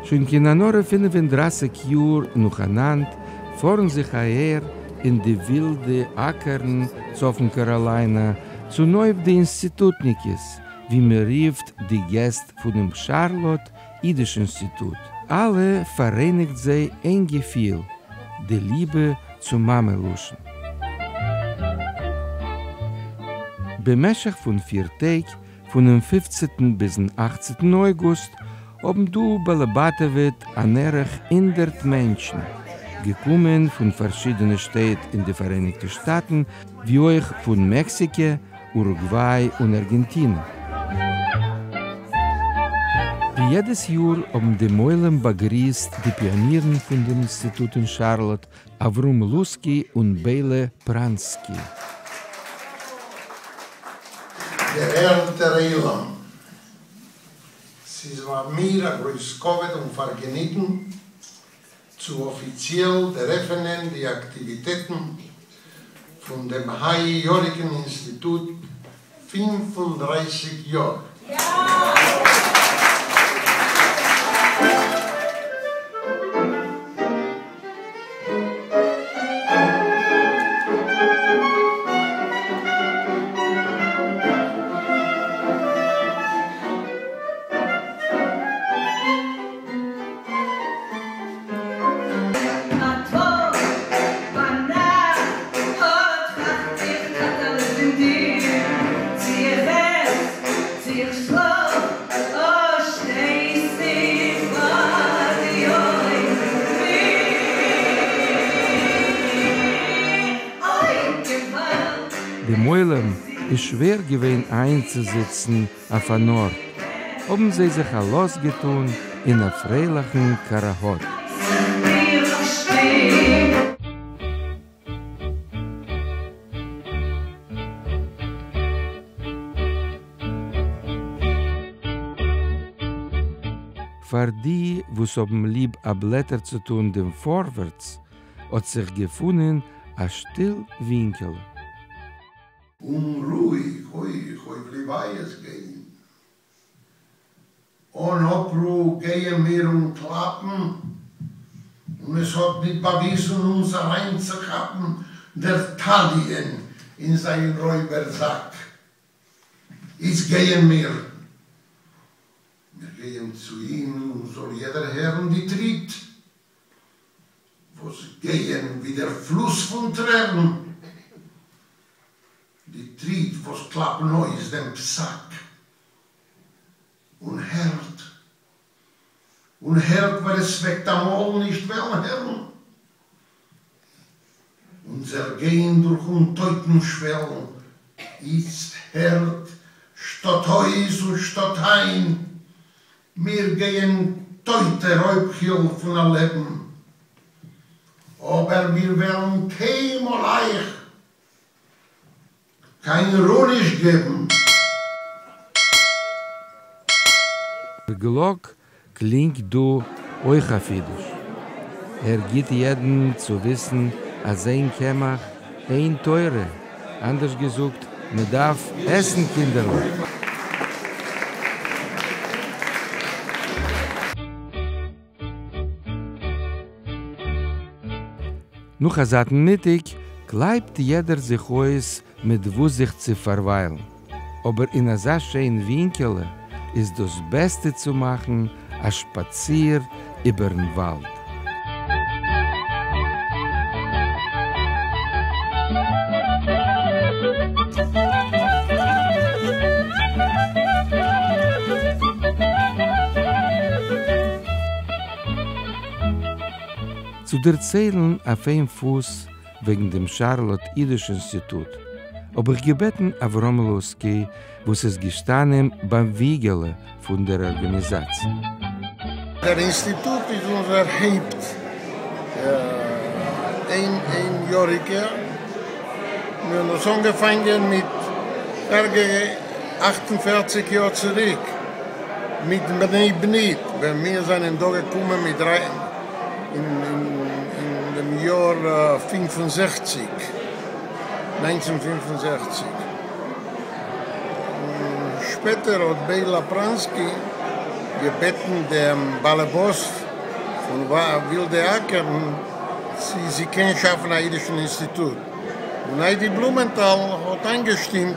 שוין קיין עין הרע 35 יאר נאכאנאנד פארן זיך אהער אין די ווילדע אקערן צפון קאראליינא צונויף די אינסטיטוטניקעס, ווי מען רופט די געסט פונעם שארלאט אידיש אינסטיטוט, אלע פאראייניגט זיי איין געפיל, די ליבע צום מאמע לשון. במשך פון פיר טעג, פונעם פופצעטן ביזן אכצעטן אויגוסט, האבן דא באלעבאטעוועט אן ערך הונדערט מענטשן, געקומען פון פארשידענע שטעט אין די פאראייניגטע שטאטן, ווי אויך פון מעקסיקע, אורוגוויי און ארגענטינע. ווי יעדעס יאר האבן דעם עולם באגריסט די פיאנירן פון דעם אינסטיטוט אין שארלאט, אברהם לוסקי און ביילע פראנסקי. געערטער עולם, ס'איז פאר מיר א גרויס כבוד און פארגעניגן צו אפיציעל דערעפענען די אקטיוויטעטן פון דעם היי-יאריגן אינסטיטוט 35 יאר. בײַ טאָג, בײַ נאַכט, אָ, טראַכט איך, טאַטעלע, פֿון דיר, צי איך עס, צי איך שלאָף, אָ, שטייסטו פֿאַר די אויגן מיר, אוי, געוואַלד! דעם עולם איז שווער געווען איינצוזיצן אויף אן ארט, האבן זיי זיך א לאז געטאן אין א פרייליכן קאראהאד. פאר די וואס האבן ליב א בלעטער צו טאן דעם פארווערטס, האט זיך געפונען א שטיל ווינקעלע. אומרואיג הויך אויף לוויות גיין. אן אפרו גייען מיר און קלאפן, און עס האט ניט באוויזן אונז אריינצוכאפן דער תליון אין זיין רויבער זאק. איצט גייען מיר, מיר גייען צו אים און זאל יעדער הערן די טריט וואס גייען ווי דער פלוס פון טרערן, די טריט וואס קלאפן אויס דעם פסק, און הערט, און הערט ווער עס וועט אמאל נישט וועלן הערן, אונזער גיין דורכן טויטן שוועל, איצט הערט שטאט אויס און שטאט איין, מיר גייען טויטע רויבחיל פון א לעבן, אבער מיר וועלן קיינמאל אייך קיין רו נישט געבן. דער גלאק קלינגט דא אויך אויף אידיש. ער גיט יעדן צו וויסן אז אין קמח אין תורה, אנדערש געזאגט, מען דארף עסן קינדערלעך. נאך א זאטן מיטאג קלייבט יעדער זיך אויס מיט וואס זיך צו פארוויילן, אבער אין אזא שיין ווינקעלע איז דאס בעסטע צו מאכן א שפאציר איבערן וואלד. צו דערציילן אויף איין פוס וועגן דעם שארלאט אידיש אינסטיטוט, האב איך געבעטן אברהם לוסקי וואס איז געשטאנען ביים וויגעלע פון דער ארגאניזאציע. דער אינסטיטוט איז אונזער הויפט איין יאריגער, מיר האבן דאס אנגעפאנגען מיט ערגע 48 יאר צוריק מיט בני בני, ווען מיר זענען דא געקומען מיט דריי אין דעם יאר 65, 1965. שפעטער האט ביילא פראנסקי געבעטן דעם באלעבאס פון ווילדע אקערן צי זי קען שאפן א אידישן אינסטיטוט, און איידי בלומענטאל האט איינגעשטימט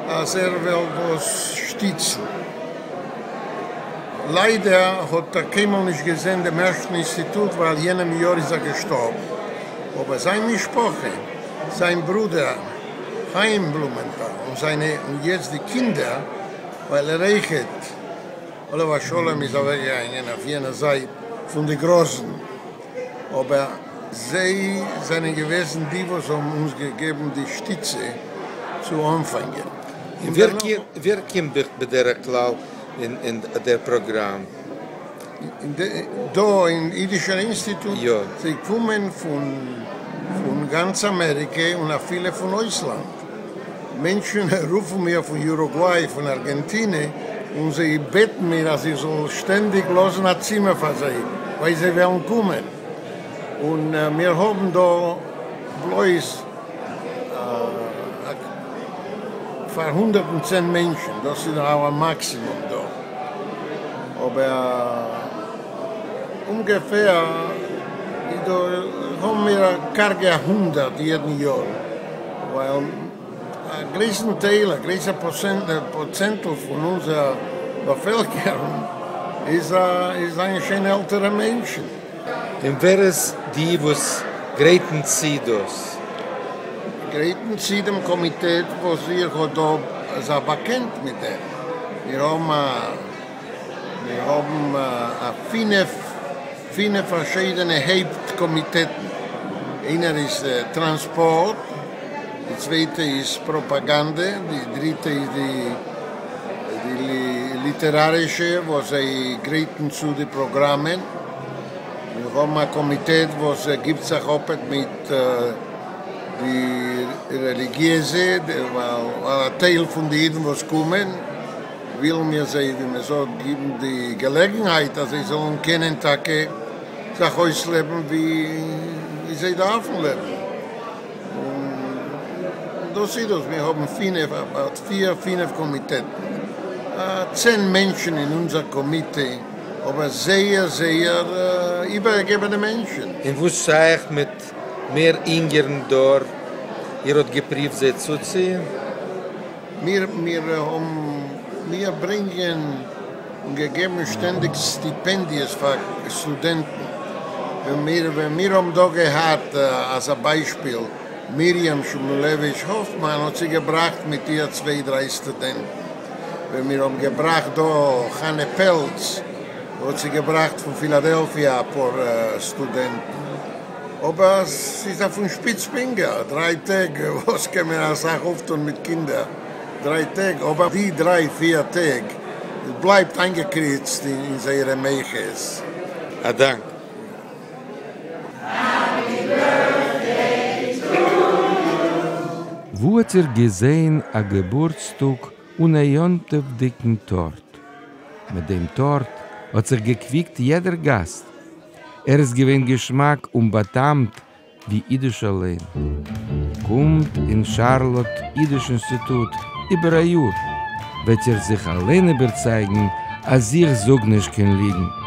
אז ער וועל דאס שטיצן. ליידער האט ער קיינמאל נישט געזען דעם ערשטן אינסטיטוט ווייל יענעם יאר איז ער געשטארבן, אבער זיין משפחה, זיין ברודער חיים בלומענטאל און זיינע און יעצט די קינדער, ווייל ער אויכעט עליו השלום איז אוועקגעגאנגען אויף יענע זייט פון די גראזן, אבער זיי זענען געוועזן די וואס האבן אונז געגעבן די שטיצע צו אנפאנגען. און ווער קומט בדרך כלל אין דער פראגראם? דא אין אידישער אינסטיטוט? זיי קומען פון גאנץ אמעריקע און אפילו פון אויסלאנד. מענטשן רופן מיר פון אורוגוויי, פון ארגענטינע, און זיי בעטן מיר אז איך זאל שטענדיג לאזן א צימער פאר זיי, ווייל זיי וועלן קומען. און מיר האבן דא בלויז פאר 110 מענטשן, דאס איז אווער מאקסימום דא. אבער אומגעפער איז דא האבן מיר קארגע 100 יעדן יאר, ווייל א גרויסן טייל, א גרויסע פראצענטל פון אונזער באפעלקערונג איז זענען שוין עלטערע מענטשן. און ווער איז די וואס גרייטן צו דאס? גרייטן צו דעם קאמיטעט וואס איר האט דא זיך באקענט מיט דעם. מיר האבן א מיר האבן א פינף פינף פארשידענע הויפט קאמיטעטן. איינער איז טראנספארט, די צווייטע איז פראפאגאנדע, די דריטע איז די די ליטערארישע וואס זיי גרייטן צו די פראגראמען. מיר האבן א קאמיטעט וואס גיבט זיך אפ מיט די רעליגיעזע, ווייל א טייל פון די אידן וואס קומען ווילן מיר זיי, ווי מען זאגט, גיבן די געלעגנהייט אז זיי זאלן קענען טאקע זיך אויסלעבן ווי זיי דארפן לעבן. און דאס איז דאס, מיר האבן פינף, אבאוט פיר פינף קאמיטעטן, 10 מענטשן אין אונזער קאמיטע, אבער זייער זייער איבערגעגעבענע מענטשן. און וואס שייך מיט מער אינגערן דור, איר האט געפריווט זיי צוציען? מיר מיר האבן מיר ברענגען און געגעבן שטענדיג סטיפענדיעס פאר סטודענטן. ווען מיר ווען מיר האבן דא געהאט אלס א ביישפיל מרים שמולעוויטש האפמאן האט זי געבראכט מיט איר צוויי דריי סטודענטן. ווען מיר האבן געבראכט דא חנה פעלץ האט זי געבראכט פון פילאדעלפיע אפאר סטודענטן. אבער ס'איז אויפן שפיץ פינגער, דריי טעג, וואס קען מען אסאך אויפטון מיט קינדער דריי טעג, אבער די דריי פיר טעג בלייבט איינגעקריצט אין זייערע מוחות. א דאנק. וואו האט איר געזען א געבורטסטאג אן א יום טוב'דיגן טארט? מיט דעם טארט האט זיך געקוויקט יעדער גאסט. ער איז געווען געשמאק און בא'טעמ'ט ווי אידיש אליין. קומט אין שארלאט אידיש אינסטיטוט איבער א יאר, וועט איר זיך אליין איבערצייגן אז איך זאג נישט קיין ליגן.